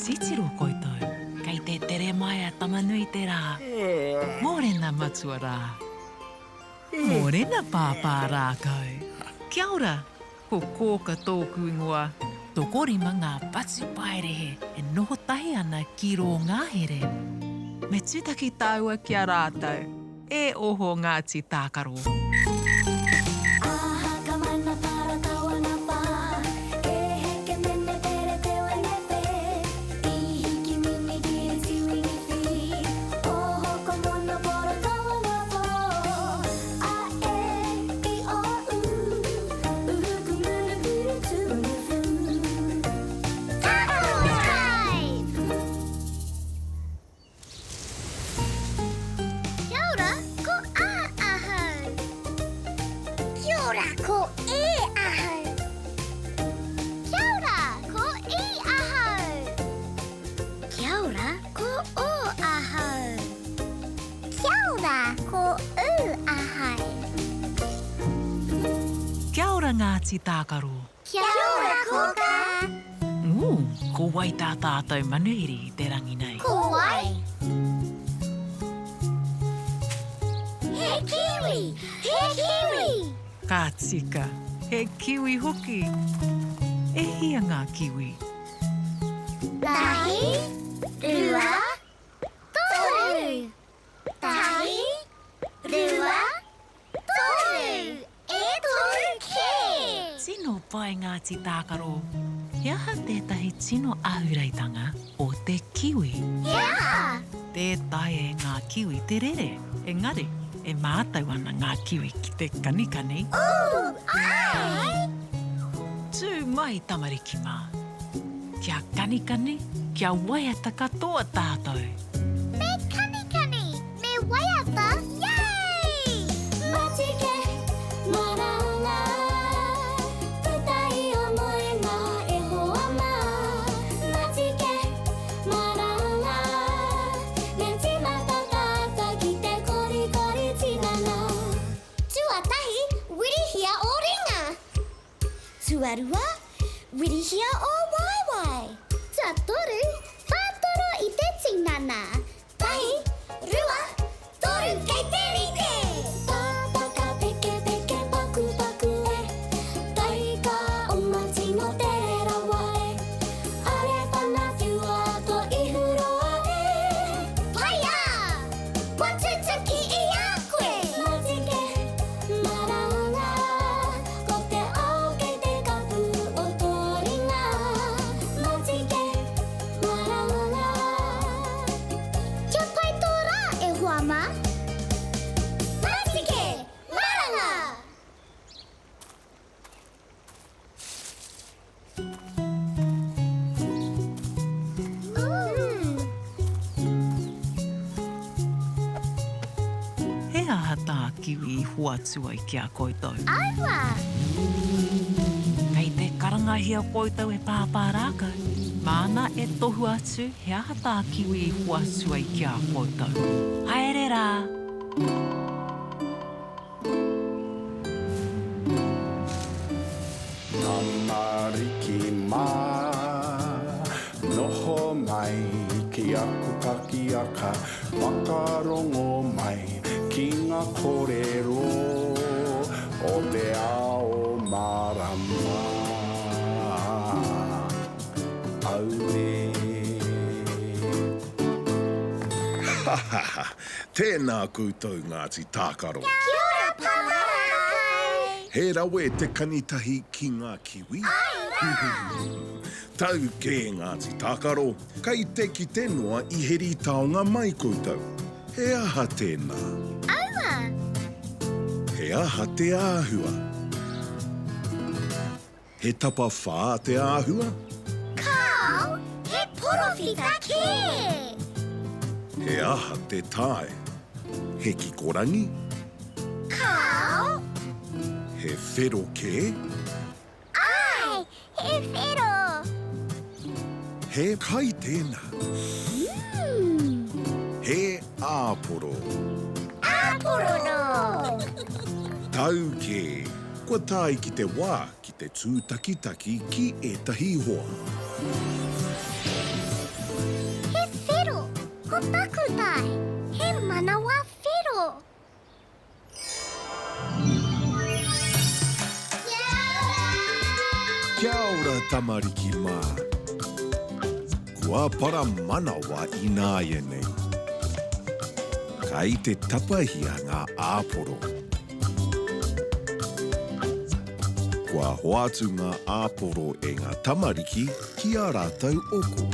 Titiro koutou, kei te tere mai a Tama-nui-te-rā. Mōrena matua rā. Mōrena pāpā rākau. Kia ora, ko Kōka tōku ingoa. Tokorima ngā patupaiarehe e noho tahi ana ki rō ngahere. Me tūtaki tāua ki a rātou. E oho Ngāti Tākaro. Kia ora, ko A ahau. Kia ora, ko E ahau. Kia ora, ko I ahau. Kia ora, ko O ahau. Kia ora, ko U ahau. Kia ora Ngāti Tākaro. Kia ora Kōkā. Ū, ko wai tā tātou manuhiri i te rangi nei? Ko wai? He kiwi! He kiwi! Ka tika, he kiwi hoki! E hia ngā kiwi? Tahi, rua, toru! Tahi, rua, toru! E toru kē! Tino pai Ngāti Tākaro. He aha tētahi tino ahureitanga o te kiwi? He aha? Tē taea e ngā kiwi te rere, engari e mātau ana ngā kiwi ki te kanikani. Ooh, āe! Tū mai tamariki mā! Kia kanikani, kia waiata katoa tātou! Me kanikani, me waiata, yay! Matike, maranga, tetahi o moenga e hoa ma. Matike, maranga, me timata tata ki te korikori tinana. Tuatahi, wirihia o ringa. Tuarua, wirihia ō waewae. Tuatoru, whātoro i te tinana. Tahi, rua, toru, kei te rite! Pāpaka pekepeke pakupaku e, Taika oma tino tere rawa e, Are whana whiua to ihu roa e. Paia! Kua tutuki i a koe! Matike, maranga, Ko te ao kei te kapu o tō ringa Matike, maranga. Kia pai tō rā e hoa mā. Matike, maranga! He aha tā Kiwi i hoatu ai ki a koutou? Aua! Kei te karangahia koutou e Pāpā Rākau. Māna e tohu atu he aha tā Kiwi i hoatu ai ki a koutou. Haere rā! Tamariki mā, noho mai ki aku pakiaka, whakarongo mai ki ngā kōrero o te ao mārama. Auē. Ha ha ha! Tēnā koutou Ngāti Tākaro. Kia ora Pāpā Rākau! He rawe te kanitahi ki ngā kiwi? Āe rā! Tau kē Ngāti Tākaro, kei te kite noa i heri taonga mai koutou. He aha tēnā? Aua! He aha te āhua? He tapawhā te āhua? Kāo, he porowhita kē! He aha te tae? He kikorangi? Kāo! He whero kē? Āe, he whero! He kai tēnā? He āporo. Āporono! Tau kē! Kua tae ki te wā ki te tūtakitaki ki ētahi hoa. tamariki mā. Kua para manawa ināianei. Kai te tapahia ngā āporo. Kua hoatu ngā āporo e ngā tamariki ki ā rātou oko.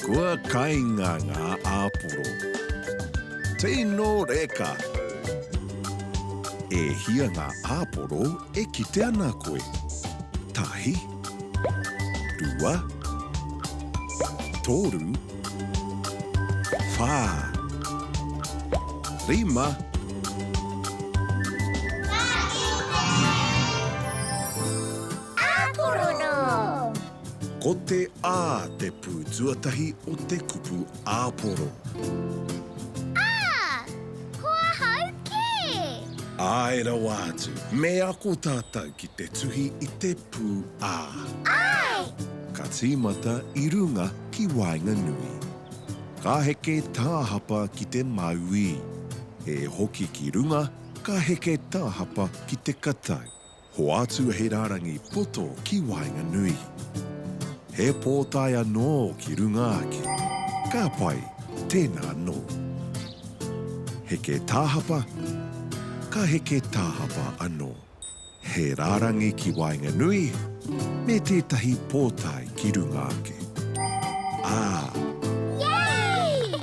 Kua kainga ngā āporo. Tino reka! E hia ngā āporo e kite ana koe? Tahi, rua, toru, whā, rima. Ka kite! Āporo! Ko te A te pū tuatahi o te kupu āporo. A! Ko ahau kē! Āe rawa atu, me ako tātou ki te tuhi i te pū A. Āe! Ka tīmata i runga ki waenganui. Ka heke tāhapa ki te mauī. E hoki ki runga, ka heke tāhapa ki te katau. Hoatu he rārangi poto ki waenganui. He pōtae anō ki runga ake. Ka pai, tēnā anō. Heke tāhapa, ka heke tāhapa anō. He rārangi ki waenganui, me tētahi pōtae ki runga ake. Ā! Yay!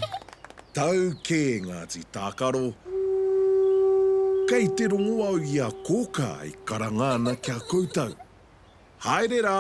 Tau kē Ngāti Tākaro. Kei te rongo au i a Kōkā e karanga ana ki a koutou. Haere rā!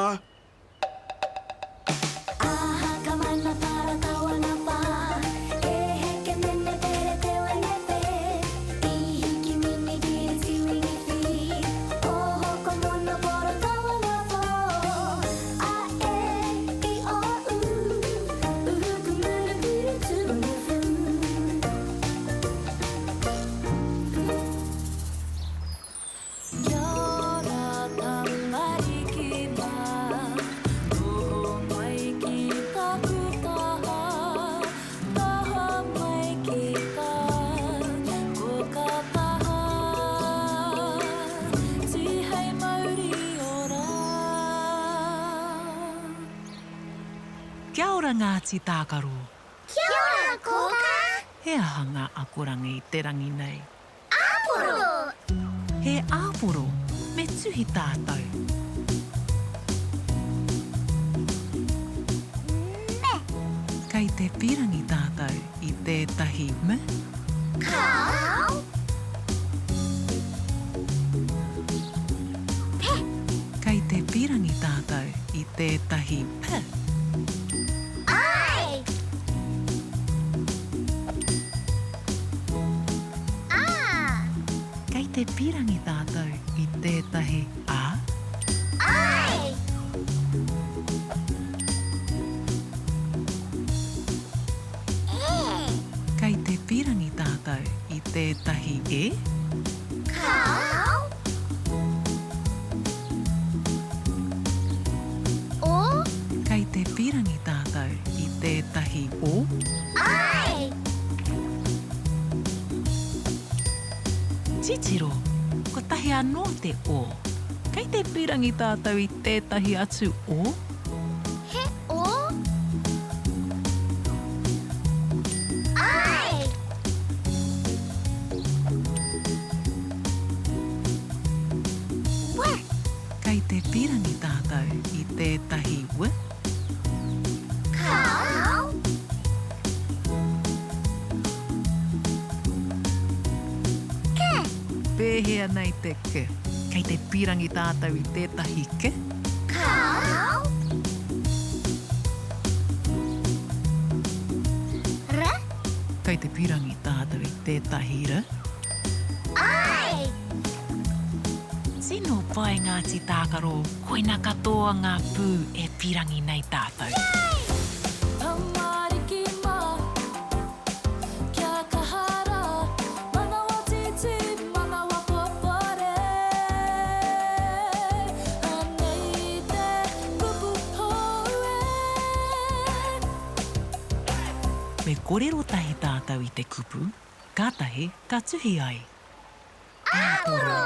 Kia ora Ngāti Tākaro. Kia ora Kōkā. He aha ngā akoranga i te rangi nei? Āporo! He āporo, me tuhi tātou. Me. Kei te pīrangi tātou i tētahi me. Kāo. Pe. Kei te pīrangi tātou i tētahi p. Āe! Ā! Kei te pīrangi tātou i tētahi a. Āe! E! Kei te pīrangi tātou i tētahi e. Kāo! O! Kei te pīrangi tātou i tētahi o. Āe! Titiro, kotahi anō te o. Kei te pīrangi tātou i tētahi atu o? He o? Āe! W! Kei te pīrangi tātou i tētahi w? Kāo! K! Pēhea nei te k? Kei te pīrangi tātou i tētahi k? Kāo! R! Kei te pīrangi tātou i tētahi r? Āe! Tino pai Ngāti Tākaro, koina katoa ngā pū e pīrangi nei tātou. Tamariki mā, kia kaha rā, manawa tītī, manawa popore. Anei te kupu hou e. Me kōrero tahi tātou i te kupu, kātahi ka tuhi ai. Āporo!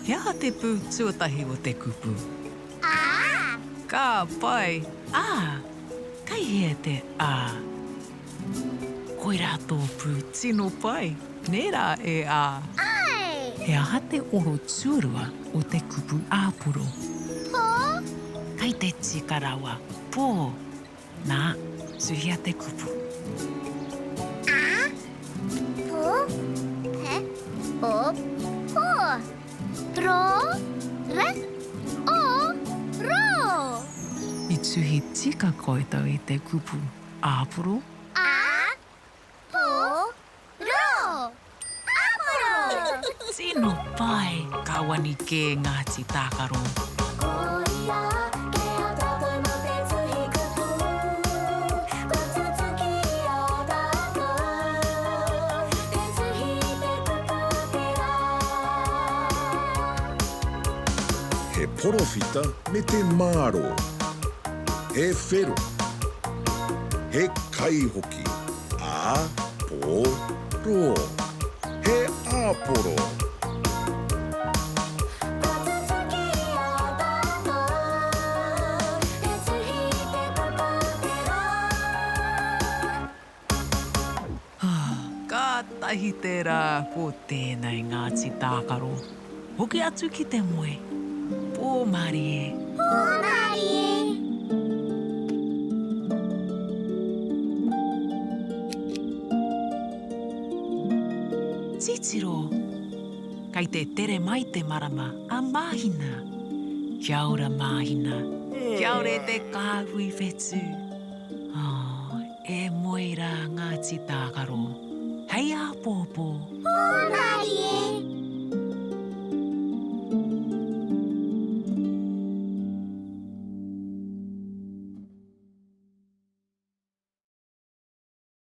He aha te pū tuatahi o te kupu? Ā! Ka pai! Ā! Kei hea te ā? Koirā tō pū tino pai, nē rā e Ā? Āe! He aha te oro tuarua o te kupu āporo? Pō! Kei te tika rawa, pō! Nā, tuhia te kupu. A, po, pe, o, po. Ro, re, o, ro. I tuhi tika koutou i te kupu āporo? A, po, ro. Āporo! Tino pai! Ka wani kē Ngāti Tākaro. Koia ke a tātou mō te tuhi kupu Kua tutuki i a tātou Te tuhi i te kupu o te rā. He porowhita me te mārō. He whero. He kai hoki. Ā, pō, rō. He āporo. Kua tutuki i a tātou Te tuhi i te kupu o te rā. Kātahi te rā ko tēnei Ngāti Tākaro. Hoki atu ki te moe. Pō mārie. Pō mārie. Titiro! Kei te tere mai te marama a Māhina. Kia ora Māhina. Kia ora e te kāhui whetū. Oh, e moe rā Ngāti Tākaro. Hei āpōpō. Pō mārie.